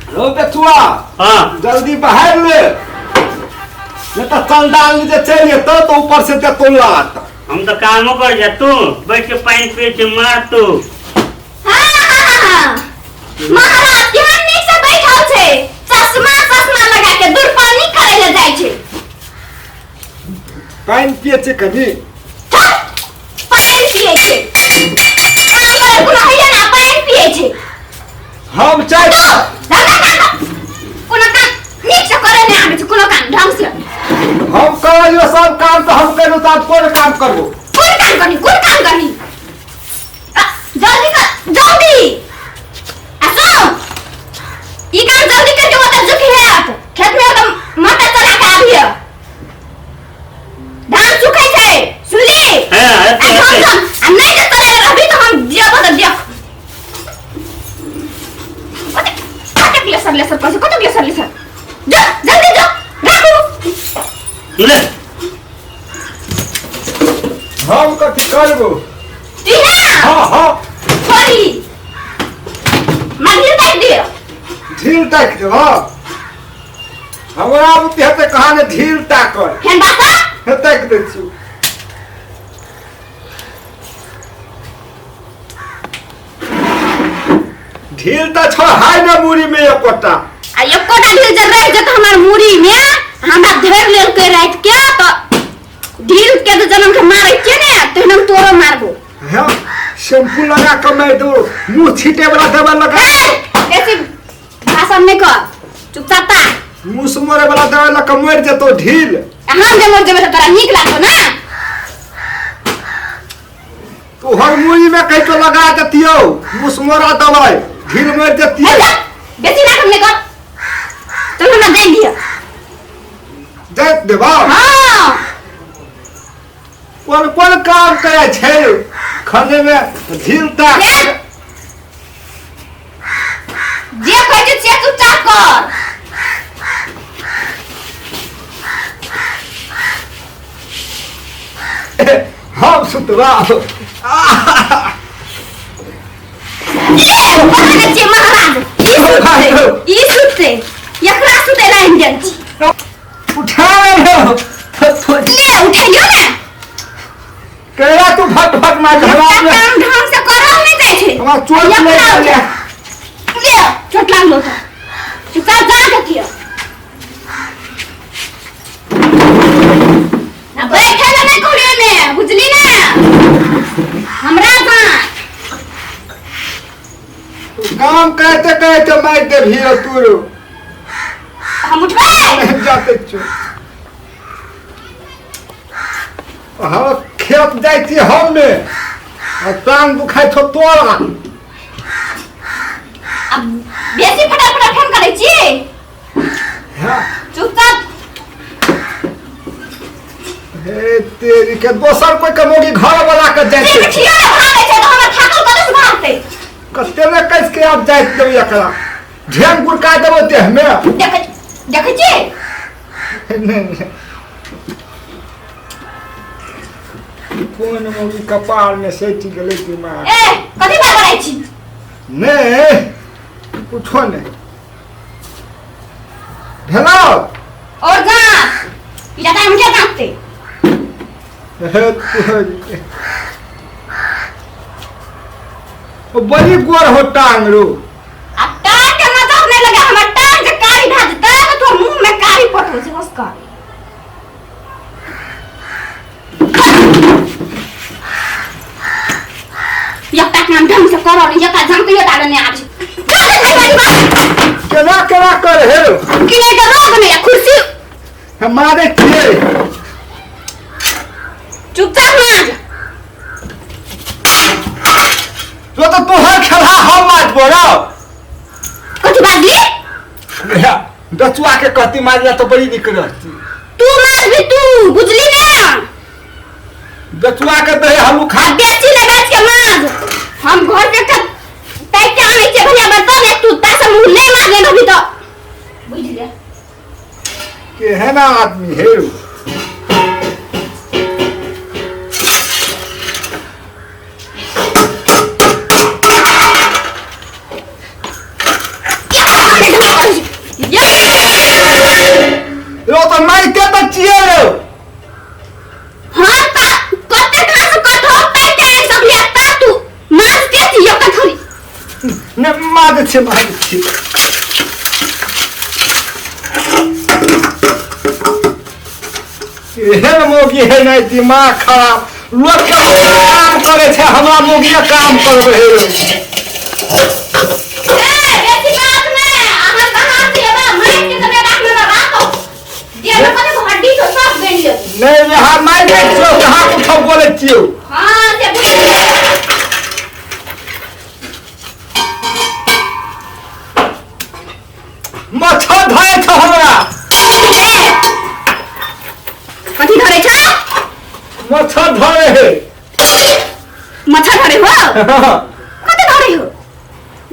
रो बेचुआ। हाँ। जल्दी बाहर ले, नहीं तो चंडाल जे चलि एतौ तो ऊपर से देतौ लात। हम तो कामो कर जा, तू बैठ के पानी पिए छी, मार तू। हाँ, महाराज केहन नीक से बैठल छै, चश्मा चश्मा लगा के दुर्पानी करे ले जाइ छै। पानि पिए छै कनी। थक, पानि पिए छै, काम करे कोनो होइए ना, पानि पिए छै। हम चाय तो धंधा काम कोनो काम नीक से करे नहीं आबै छै, कोनो काम ढंग से। हम कहलियो सब काम तो हम करू, तऽ आब कोन काम करबो? कोन काम करनी, कोन काम करनी? आ, जल्दी कर जल्दी, आ सुन, ई काम जल्दी करके ओतऽ झुकी हैत खेत में, ओतऽ मटर चला के आबिय, धान सुखै छै, सुनली? हाँ, आ हेतै, हम हेतै। आ नहि जे चला रहबी तऽ हम जेबो तऽ देख कतेक कतेक लेसर लेसर करै छै, कतेक लेसर लेसर। जो जल्दी जो, राखू। ले। हम कथी करबो? तिहा। हाँ हाँ। छोड़ी मढ़ी ताकि दियौ। ढील ताकि देबो? हमरा बुद्धि हेतै कहाँ ने ढील ताकल। हेन बासा। हे ताकि दै छियौ। ढील तऽ छौ हाय ने मुड़ी में एकोटा। आ एकोटा ढील जब रहि जेतौ हमर मुड़ी में, हमरा धरि लेलकै राति के, तऽ ढील के जे जनम के मारै छियै ने, तेहन हम तोरो मारबो। हाँ, शैम्पू लगा के मारि दो, मुंह छीटे वाला दवा लगा। ए, बेसी भाषण नहि कर, चुपचाप ताक। मुंह से मरे वाला दवा लगा के मरि जेतौ ढील। आ हम जे मरि जेबै तऽ तोरा नीक लागतौ ने? तोहर मुड़ी में कहीं तो लगा देतियौ मुसमोरा दवाई, ढील मरि जेतियौ। ए, जा, बेसी नाटक नहि कर, चल हमरा दे दिअ। दे देबा? हाँ। कोन कोन काम करे छै खाने में ढील ताक। जे कहै छै से चुपचाप कर। हम सुतबा। ले छियै महाराज, ई सुततै, ई सुततै, एकरा सुतै ला आनि देल छी। उठा ले। ले उठैयो ने। केरा तू फट फट मार। एकटा काम ढंग से करल नहि जाइ छै। हमरा चोट लागि गेलै। ले चोट लागलो तऽ चुपचाप जा देखियो आ बैठे ला नहि कहलियो ने, बुझली ने? हमरा जा। काम कहते कहते मार देबही तू। हम उठबै। नहीं जाते छो, हम खेत जाइ छी हम ने, आ टांग दुखाइ छौ तोरा। अब बेसी फटा फटा फोन करै छी। हाँ। चुपचाप। हे तेरी के, दोसर कोई के मोगी घर वाला के जाइ से छै। छियो ने भागै छै तऽ हमर थाकल कतऽ से भागतै? कते ने कस के आब जाइत देबै, एकरा ढेंग गुड़का देबो देह में। देखै देखै छी। नहीं नहीं, कोन मौगी कपार में सटि गेलै दिमाग। ए, कथी बात करै छी? नहीं, कुछो नहीं भेलो। और जा ई जाता हम क्या जागते। हे तोरी। ओ बड़ी गोर हो टांग रो। आ टांग के नजर नहीं लगा, हमर टांग जे कारी भए जेतै तऽ तोर मुंह में कारी पटो छै बस कर। एकटा काम ढंग से करऽ नहीं, एकटा ढंग कहियो डाले नहीं आबै छै। जा रे भाई बारी बात। केना केना कर हे? कि नहीं के रोग नहीं कुर्सी। हम मारे छियै। चुपचाप मार। तो तो तोहर खेला हम मारबो रो। कथी बाजली? बचुआ के कहती मारला तो बड़ी निक रहती। तू मारबी तू, बुझली ना? बचुआ के दहे हम खा। आ बेची ले बेच के मार, हम घर के के ताकि के आनै छियै भैया बर्तन एक तू ता से मुंह नहीं मारने रहबी तो बुझ ले। केहन आदमी हे रो। रो तऽ मारिते तऽ छियै रो। हां त कते कहाँ से कठो ताकि के आनि सकलियै ता तू मारते छी एकटा थारी। ने मारै छियै, मारै छियै। एहन मौगी है नहि, दिमाग खराब। लोक के काम करे छै, हमरा मौगिए काम करबै है रो। ए बेसी बात नै, अहाँ कहाँ से एबा मारि के तने राख लेना राखो जे कने हड्डी तो सब गनि लेब। नहि, यहाँ मारि दै छियौ, कहाँ कुछो बोलै छियौ। हां से बुझि मच्छर धरे छौ हमरा। कथी धरे छ? मच्छर धरे है। मच्छर धरे हो? कते धरे हो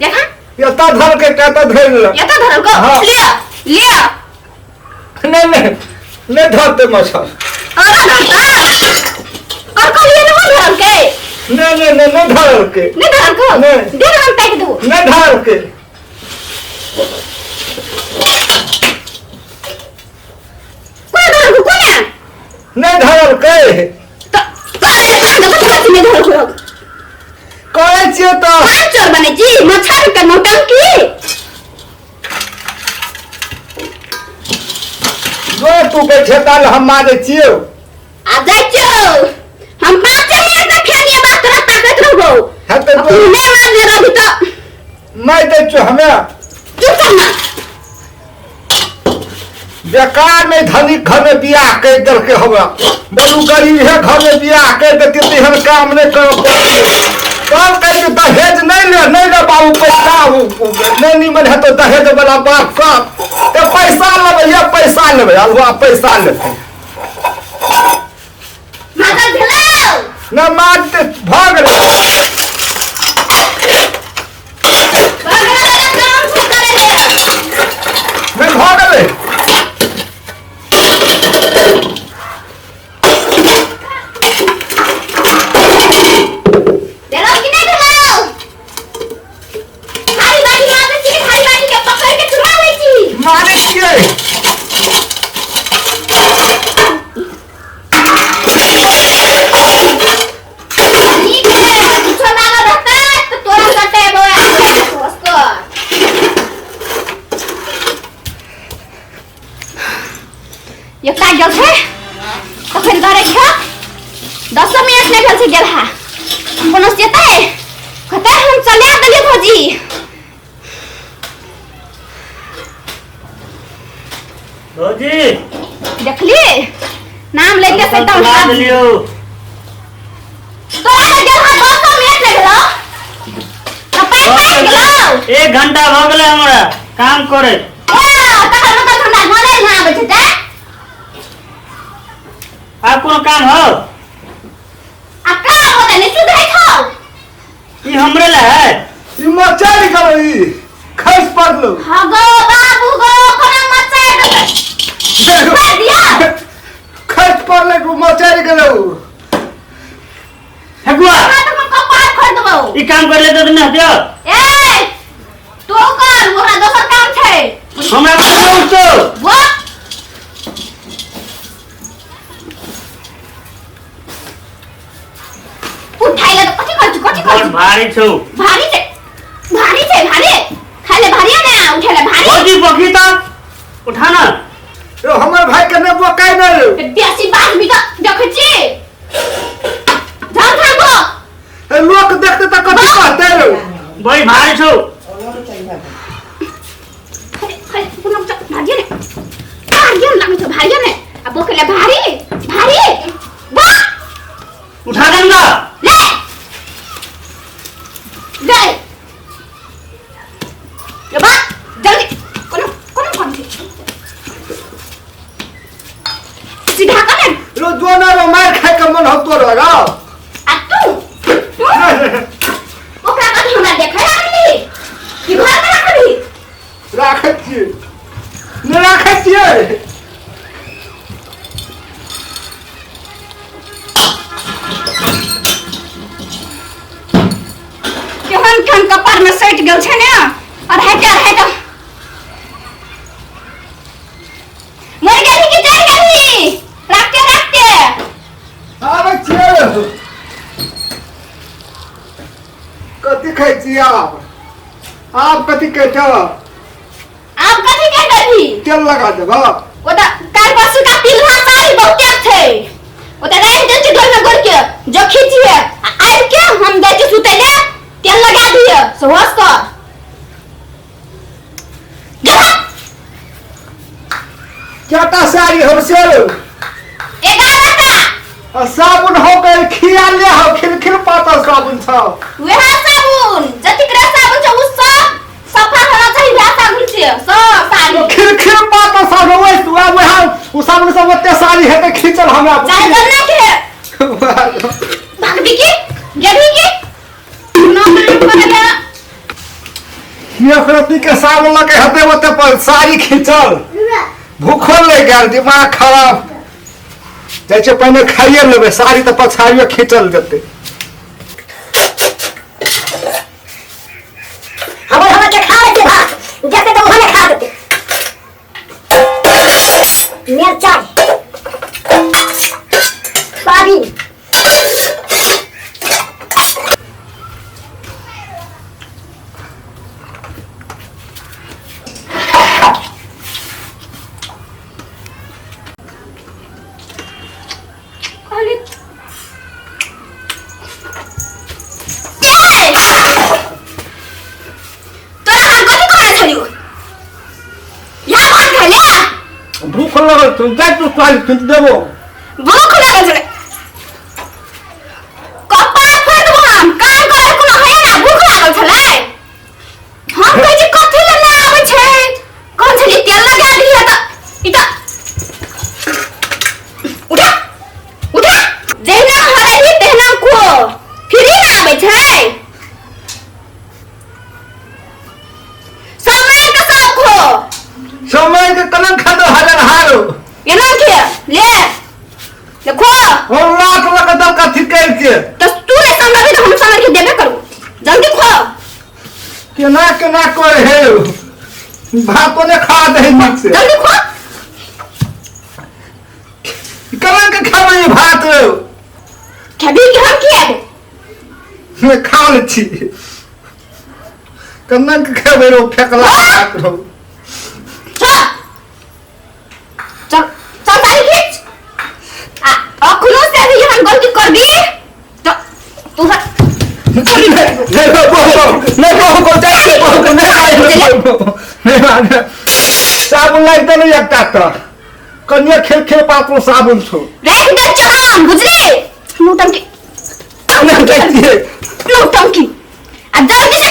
देखा? एतऽ धर के एतऽ धरि लेलक। एतऽ धरल को? हाँ। लिअ लिअ। नहि नहि नहि धरतै मच्छर। और धरता और कहलिए ने धरल के। नहि नहि नहि नहि धरलकै। नहीं धरल को? नहीं। दे ना, हम ताकि देबो। नहि धरलकै। कोना धरल को? कोना नहि धरलकै? त करे कहाँ दे कथी नहीं धरल को? करै छियै तऽ काम चोर बने छी मच्छर के नौटंकी। जो तू बैठे ताल हम मारै छियौ। आ जाइ छियौ हम 5 मिनट में फेर ये बात तोरा ताकत रहबो। हेतै तू नहीं मारने रहबी तऽ मारि दै छियौ हमे। चुप कर ना। बेकार में धनिक घर में बियाह कर देलकै हमरा। बोलू गरीब है घर में बियाह कर देती तऽ एहन काम नहि करऽ पड़तै। तब कहै छै दहेज नहि ले, नहि ले बाबू पैसा, नहि निमन हेतौ दहेज वाला बात सब। तऽ पैसा लेबै, ये पैसा लेबै, अलुआ पैसा लेतै। मारल भेलौ? नहि मारते भऽ गेलै। भऽ गेलै काम खूब करै ले। नहि भऽ गेलै। भेलौ कि नहि भेलौ? थारी बाटी मारै छी कि थारी बाटी के पकड़ के चुमा लै छी? मारै छियै। नीक है, कुछो लागल रहतै तऽ तोरा सटेबो होसकर। एकटा गेल छै तखन घरे छै, 10 मिनट नहि भेल छै गेल हा। कोनो जेतै कहतै हम चला देलियै भौजी। भौजी देखली नाम लेते से चला देलियौ। तोरा तऽ गेल हा 10 मिनट नहि भेलौ तऽ पानि पानि गेलौ। 1 घंटा भऽ गेलै हमरा काम करे। ए तखन मतलब हमरा घरे नहि आबै छै ते। आब कोनो काम हौ? आ काम होतै नहि सुधरै छौ। ई हमरे ला है। ई मच्छर गेलौ, ई खसि पड़लौ। हाँ गो बाबू गो कोना मच्छर देतै? छोड़ि दिअ। खसि पड़लै, मच्छर गेलौ। हेगुआ हमरा तऽ हम कपार फोड़ि देबौ। ई काम कर ले तऽ नहि दियौ। ए तू कर, ओकरा दोसर काम छै। हमरा बोलू तो वो उठाइ ले तऽ कथी करै छी, कथी करै बड़ छी? भारी छौ। भारी छै, भारी छै, भारी खाइ ले भारी ने उठे ले भारी। भौजी बकी तऽ उठा ना। यौ हमर भाई के नहि बोकाइ नहि रौ। बेसी बात भी तऽ देखै छी झाम झाम गो। ए, लोक देखतै तऽ कथी कहतै रौ? बड़ी भारी छौ। कोनो भारिये ने भारिये ने लागै छौ, भारिये ने आ बोके ले भारी भारी बा। उठा दे ना। ले ले ले बा जल्दी। कोनो कोनो काम छै सीधा कर ने। रो जो ना रो मार खाय के मन हो तोरो रौ। आ तू तू ओकरा कथी हमरा देखै लागली कि घर में राखबी? राखै छियै, नहि राखै छियै। केहन केहन कपार में सटि गेल छै ने। अढ़ाई के अढ़ाई के मरि गेली। आब कथी कहै छ? आब कथी कह देबही? तेल लगा देबह। ओ तऽ काल्हि परसू का पिल्हा साड़ी बहुते छै, ओ तऽ राखि दै छी डोल में गोर के जो खींचिए आ आबि के हम दै छी सुतै ले, तेल लगा दिए से होश कर गेला। केटा साड़ी हम से? 11 टा। आ साबुन हो गए खिया ले हो, खिल खिल पातर साबुन छौ। वएह साबुन जतिक रे साबुन छै उ सब सफा होना चाहिए, वएह साबुन से सब साड़ी। खिल खिल पातर साबुन वही वएह वएह उ साबुन सब ओते साड़ी हेतै खींचल हमरा। चाहे गन्ना के भागबी की गेबी की नौकरी पर गया। एक रत्ती के साबुन लके हेतै ओते पर साड़ी खींचल, भूखो लागि गेल, दिमाग खराब जाइ छै। पहिने खाइए लेबै, साड़ी तऽ पछाड़ियो खींचल जेतै। हमर हमर के खा लेते भात जते तो ओहो ने खा देते। मिरचाई, सोयाबीन। कहली तोरा हम कथी कहने छलियौ? यहाँ भात खैले? भूख लगल छौ, जा तू साड़ी खींच देबो। भूख लगल छलै? कपार फोड़ देबो हम। काम करे कोनो है ना? भूख लागल छलै? हम कहै छी कथी ले ना आबै छै, कहै छली तेल लगा दिहे तऽ ई तऽ उठा उठा, जहिना हरही तहिना को फिरी ना आबै छै। समय के सब खो। समय के कलंक खा दो हजार हारो। एना के ले देखो। हम लाख लग दल कथी कर के। तो तू नहीं समझबी तो हम समझ के देबे करू, जल्दी खो। केना केना कर हे, भातो ने खा दे नीक से। जल्दी खो। कलंक खाबै भात? खेबी कि हम किया? मैं खा ले छी, कलंक खेबै रो फेकला भात रो। चल चल चल, साड़ी खींच। आ अखनो से भी हम गलती करबी तो तू नहीं नहीं बहु को जाए, बहु को नहीं नहीं, साबुन लागि देलु एकटा तऽ कनिए खेल खेल पातलो साबुन छौ। राख दे हम, बुझली? नौटंकी। नहि जाइ छियै। नौटंकी। आ जल्दी से